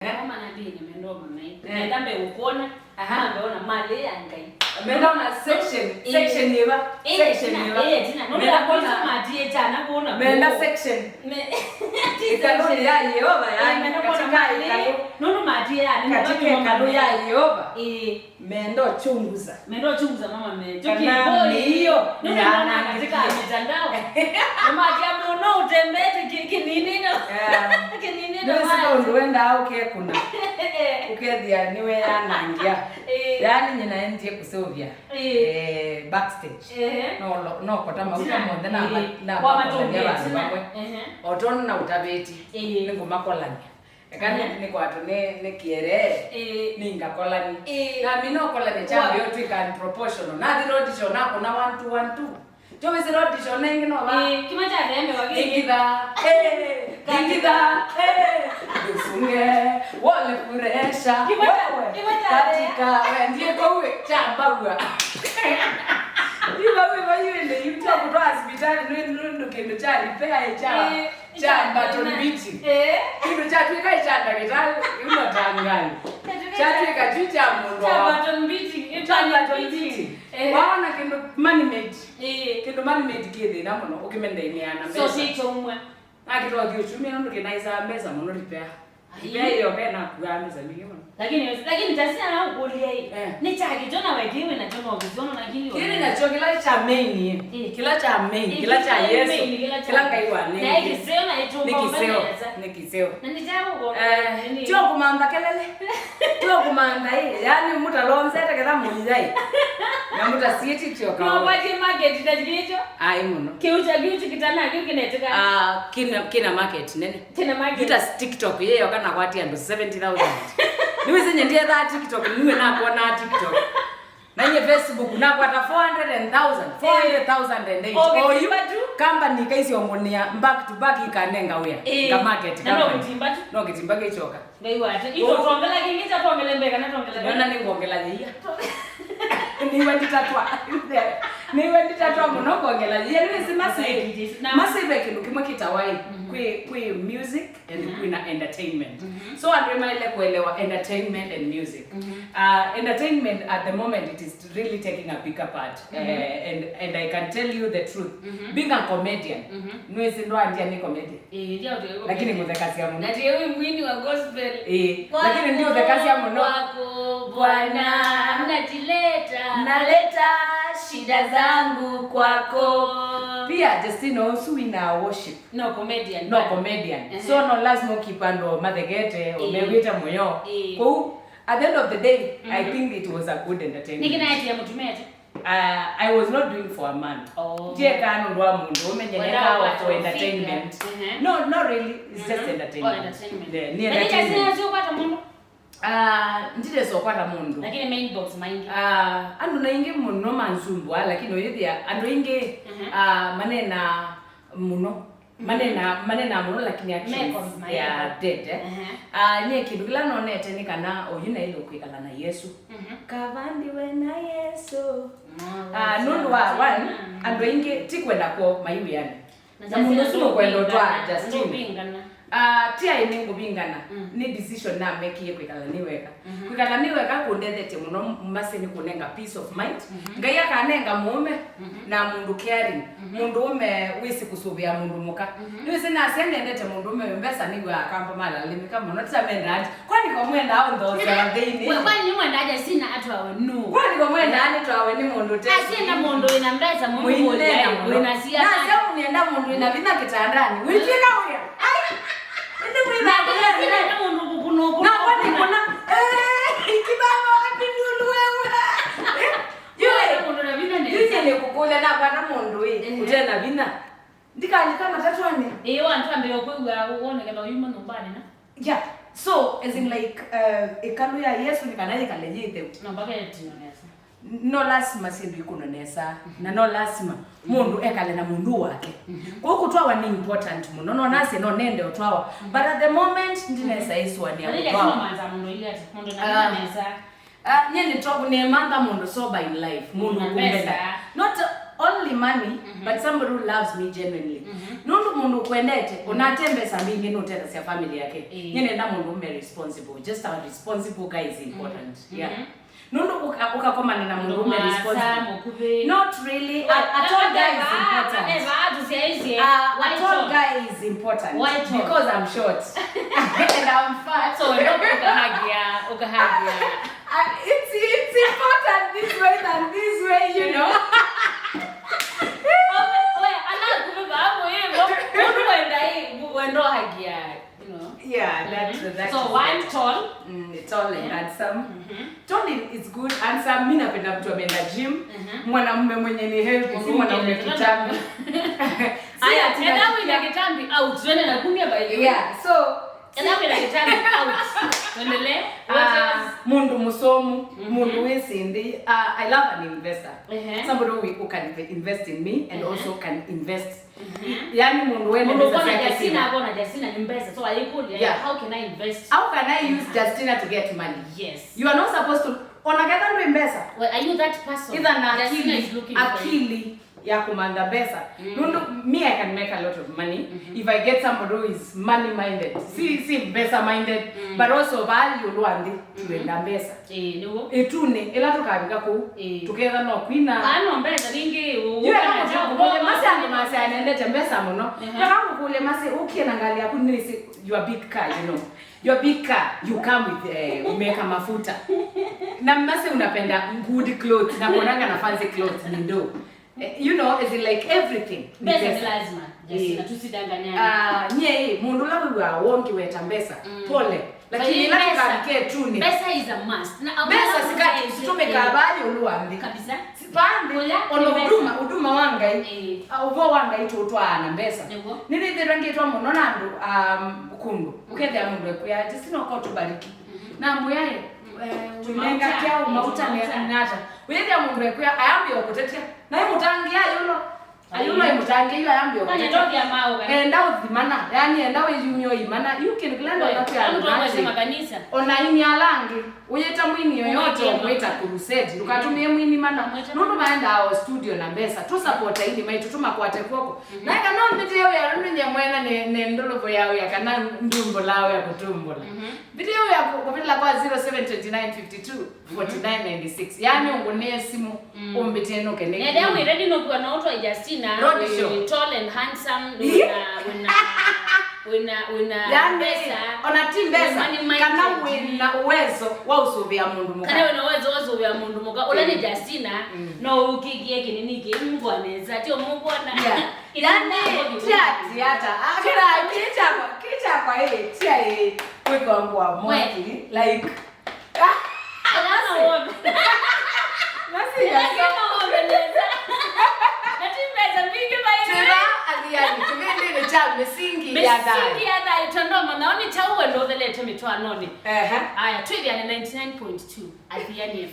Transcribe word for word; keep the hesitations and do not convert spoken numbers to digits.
Eh. Mama na ndini mendo mamai. Eh. Menda mbe ukona. Aha. Mbe ona mali ya Ngai. Menda ona section, eh, section iva. Eh, section iva. Eh, tina. No menda kona matie chana kona. Menda section. Me. Ikalu ya Yehova, eh, yani, menda kona katika mali. Ikalu. No, no matie yani. Katika ikalu ya Yehova. Eh. Mendo chunguza. Mendo chunguza mama me. Kana ni hiyo. Ndio naona katika mitandao. Mama ya muno utembete ki-, kininino. Yeah. Kininino. Ndio sio ndio wenda uke kuna. Ukethia niwe yanangia. Eh. Yani nyina endie kusovia. Eh. Eh, backstage. Eh. No lo-, no kota mauta monthe na ma-, na kwa matongia matongia vandu vamwe. Eh. Otona na utaveti. Eh. Ningumakolania. Eka nĩ, nĩkwatũ nĩ, nĩ kĩere, ĩĩ, nĩngakolani. Ĩĩ. Na mina ũkolani kyambĩo twĩka unproportional. Nathi road show nakũna one two, one two. Tyo wĩsĩ road show nengĩ no va. Ĩĩ, kĩma kya thembe wa kĩngĩ. Thingitha, ĩĩ, thingitha, ĩĩ. Ndũsunge, wole kuresha. Kĩma kya, wewe, kĩma kya katika, we, ndiye kwa uwe, kyambagua. Iva, iva, iwe nde, yu tyo kũtwa hospitali, nĩ, nĩ, nĩ kĩndũ kya repair, kya, ĩĩ. Kya button beating. Eh? Kĩndũ kyatw'ĩka kya ndagĩtalĩ, yu matangayo. Kyatw'ĩka kyu kya mũndũ wa button beating. Kya button beating. Eh. Waona kĩndũ man-made. Eh. Kĩndũ man-made kĩ thĩna mũno, ũkĩmenda ĩneana mbesa. So, si kyaumwa. Nakĩtothi ũtumia nũndũ kĩnaisaa mbesa mũno repair. Ai. Repair ĩyo ke nakuaa mbesa mbingĩ mũno. Lakini, lakini tasia na ũkũlya ĩ. Eh. Nĩ kya kĩtyo na wekĩwe na kyo no kĩtyo na kĩlĩ. Kĩlĩ nakyo kĩla kya main ĩ. Eh. Kĩla kya main, eh, kĩla kya Yesu. Kĩla Ngai wanengie. Na kĩseo na ĩtũma. Nĩ kĩseo. Nĩ kĩseo. Na nĩ kya ũkombe. Eh, tyo kũmantha kelele. Tyo kũmantha ĩ. Yaani mũtalonzete ketha mũiya ĩ. Na mũtasiĩti tyo kawa. No, kwa market ta kĩtyo. Ai mũno. Kĩu kya kĩu kĩtana kĩu kĩnetĩka. Ah, kĩna, kĩna market nene. Kĩna market. Juta TikTok yeyo kana kwati andũ seventy thousand. Nĩwĩsĩ nye ndiethaa TikTok, nĩwe nakwonaa TikTok. Na nye Facebook nakwata four hundred thousand, four hundred thousand and eight. Oyu kamba nikaisio ngunia back to back ikanenga wĩa. Eh. Nga market na no company. Kĩtimba tu. No kĩtimba kĩchoka. Ngai wate. Ito tongela kĩngĩ kya tongele mbeka na tongele. Nona nĩngongela yĩia. Nĩwe nditatwa. Nĩwe nditatwa mũno ngongela yĩia. Nĩwĩsĩ masi. Na masi ve kĩndũ kĩmwe kĩtawa ĩ. Mhm. Kwĩ, kwĩ music. And kwĩna entertainment. Mhm. So andũ maile kuelewa entertainment and music. Mhm. Uh, entertainment at the moment it is really taking a bigger part. Mhm. Uh, and, and I can tell you the truth. Mhm. Being a comedian, mhm, nĩwĩsĩ ndwandia nĩ comedian. Eh, ndio tu. Lakini mũthekasya mũno. Na ndiye mwini wa gospel. Eh, lakini ndio ũthekasya mũno. Kwako Bwana, najileta, naleta shida zangu kwako. Pia Justino ũsu wĩna worship. No comedian. No comedian. Uh-huh. So no lazima ũkipa andũ mathekete, ũmewĩte mũyo. Eh. Kũu, at the end of the day, I think it was a good entertainment. Nĩkĩ naetie mũtumete? Uh, I was not doing for a man. Oh. Ndieka nũndũ wa mũndũ, ũmenyenekaa for entertainment. Uh-huh. No, not really. It's just entertainment. Oh, entertainment. Yeah, ni entertainment. Sio kwata mũndũ? Ah, ndilesokwa ta mũndũ. Lakini main box maingi. Ah, andũ naingĩ mũno manzumbwa, lakini ũyĩthĩa andũ aingĩ, mhm, ah, manena mũno. Mhm. Manena, manena mũno, lakini actions they are dead, eh. Mhm. Ah, nye kĩndũ kĩla nonete nĩ kana oyu naĩle kwĩkala na Yesu. Mhm. Kavandiwe na Yesu. Ah, nũndũ wa one, andũ aingĩ ti kwenda kwoo maiwĩane. Na mũndũ ũsu nũkwenda ũtwaa Justin. Ah, ti aĩ nĩngũvingana. Mm. Nĩ decision namekie kwĩkala nĩ weka. Mhm. Kwĩkala nĩ weka kũndethetye mũno, masi nĩ kũnenga peace of mind. Mhm. Ngai akanenga mũũme, mhm, na mũndũ caring. Mhm. Mũndũũme wĩsĩ kũsũvĩa mũndũ mũka. Mhm. Nĩwĩsĩ nasya nendete mũndũũme wĩ mbesa nĩw'aa akamba malalamĩka mũno. Ti ta mendaa ati, kwani kwa mwendaa ũnthoosya thĩinĩ? Kwa-, kwani nĩ mwendaa Justin atwawe nũ? Kwani kwa mwendaa nĩtwawe nĩ mũndũ ũte? Asienda mũndũ wĩna mbesa, mũndũ mũinena mũno. Wĩna siana. Nasya mũnenda mũndũ wĩna vinya kĩtandani. Wĩtw'ĩka wĩa. Ai! Ĩndĩ wĩna vinya. Na mũndũ kũkũna, kũkũna. Na kwani kuna, eh, ikibaba wakati ndulu wewe. Eh, yule. Mũndũ na vinya nĩ. Yule nĩ kũkũlya na bwana mũndũ ĩ. Ehe. Ũte na vinya. Ndikalika matatwanĩ. Ĩĩ, wantambĩĩa kwĩw'a wonekana ũyuma nyũmbanĩ na. Yeah. So, as in, like, uh, ĩkalũ ya Yesu nĩ kana yĩkale yĩ theu. No mpaka ĩtino nesa. No lasima syĩndũ ikũnwe nesa. Mhm. Na no lasima mũndũ ekale na mũndũ wake. Mhm. Kwa hiyo kũtwawa nĩ important mũno. No nasye no nende ũtwawa. Mhm. But at the moment, ndinesa ĩsũanĩa kũtwawa. Mũndũ na nesa. Ah, nye nĩtwa-, nĩmantha mũndũ sober in life, mũndũ kũmbenda. Not, only money, but somebody who loves me genuinely. Nũndũ mũndũ ũkwendete, ũnate mbesa mbingĩ nũtethasya family yake. Nyie nenda mũndũ ũme responsible. Just a responsible guy is important. Yeah. Nũndũ ũka- ũkakomana na mũndũ ũme responsible. Mũkuvĩ. Not really. A, a tall guy is important. Eva atusyaisye. Uh, a tall guy is important. Why tall? Because I'm short. And I'm fat. So, no, ukahagia, ukahagia. Uh, it's, it's important this way than this way, you know. We, ala kuvĩ vaa mũyĩvo, mũndũ wenda ĩ, wenda ũhagia, you know. Yeah, that, that So, is why better. Tall? Mm, tall and handsome. Tall is good, handsome. Mi napenda mtu ameenda gym. Mwanamume mwenye ni healthy, si mwanamume kitambi. Si aya, ati enda nachukia wina kitambi out, twende na kumia by the way. Yeah, so Enda wina kitambi out. Tuendelee. What else? Mũndũ mũsomu, mũndũ wĩ sindi. Uh, I love an investor. Ehe. Somebody who, who can invest in me and also can invest. Yani mũndũ wene Mũndũ mbesa ũkona siake Justina, sina. Akona Justina ni mbesa. So ayikulia, Yeah. How can I invest? How can I use Justina to get money? Yes. You are not supposed to, ona ketha ndwĩ mbesa. Well, are you that person? Either na Justina akili, is looking for you. Akili ya kumantha mbesa. Nũndũ, me, I can make a lot of money if I get somebody who is money minded. Si, si mbesa minded, but also vaa ĩũlũ wa nthĩ, twenda mbesa. Ĩĩ, nĩw'o. Ĩtunĩ, ĩla tũkavika kũu, Ĩĩ. Tũketha no kwina. Vaa no mbesa ningĩ, ũ- Yu eka ũkana mũndũ kũkũlya, masi andũ masya nendete mbesa mũno. Eka ngũkũlye, masi, ũkie na ngalĩ yaku, nĩsĩ, your big car, you know. Your big car, you come with, eh, umeka mafuta. Na masi unapenda good clothes, na kuonanga na fancy clothes ni ndo. Eh, you know, is it like everything? Ni Mbesa ni pesa. Lazima, Justina, Eh. Tusidanganyane. Ah, nye, eh, mũndũ ũla wĩw'aa wongi weta mbesa, pole. Lakini ĩla tũkavike ĩtunĩ. Mbesa is a must. Na mbesa sikati situmĩkaa vaa ĩũlũ wa nthĩ. Kabisa. Vaa nthĩ, ona huduma, huduma wa Ngai. Eh. Ah, ũvoo wa Ngai tũtwaa na mbesa. Nĩw'o. Nĩnĩthĩrwe ngĩtwa mũno na andũ, um, kũndũ. Ũkethĩa mũndũ ekwĩa, Justina, ũko tubariki. Na mwĩaĩ, eh, tũnenga kyaũ, mauta nĩ nata. Wĩthĩa mũndũ ekwĩa, ayambĩa ũkũtetya. Na ĩmũtangĩa yũlo. Ayũlo ĩmũtangĩa yu ayambĩa ũkũtetya. Nenda ũthimana. Yani enda wĩyumya ũimana. Yu kĩndũ kĩla ndona kwĩ andũ makanisa. Ona aini ala angĩ. Ũyĩta mwini yoyote ũmwĩta crusade. Ndũkatũmĩe mwini mana. Nũndũ maendaa o studio na mbesa. Tũsupport aini maitũ, tũmakwate kw'oko. Na eka no mbĩtĩe wĩa nũndũ nyie mwene nĩ, nĩ ndũlũvũ ya wĩa kana ndumbũlaa wĩa kũtumbũla. Mbĩtĩe wĩa kũ- kũvĩtĩla kwa zero seven twenty nine fifty two forty nine ninety six. Yani ũngũnĩe simũ, ũmbĩtĩe nũke nĩ. Nenda wĩ ready no kuwa na ũtwa Justina. Road show. Wĩ tall and handsome, Ĩ? Wĩna, wĩna, wĩna, wĩna Yani, mbesa. Ona ti mbesa, money minded. Kana wĩna uwezo wa ũsũvĩa mũndũ mũka. Kana wĩna uwezo wa ũsũvĩa mũndũ mũka. Ũla nĩ Justina, no ũkĩkie kĩnini kĩ, mkwaneza, tio mũkwona. Yeah. Yani, ti ati ata. Akira, kichakwa, kichakwa, eh, tia, eh, kwĩkwa ngwa mwaki, like, Masi, ya so. Tĩva athiani, kĩvĩndĩnĩ kya mĩsingi ya thayũ. Mĩsingi ya thayũ, tondũ mũnao nĩ kyaũ wendo ũthelete mĩtwaanonĩ. Ehe. Aya, twĩthĩane ninety nine point two Athiani F M.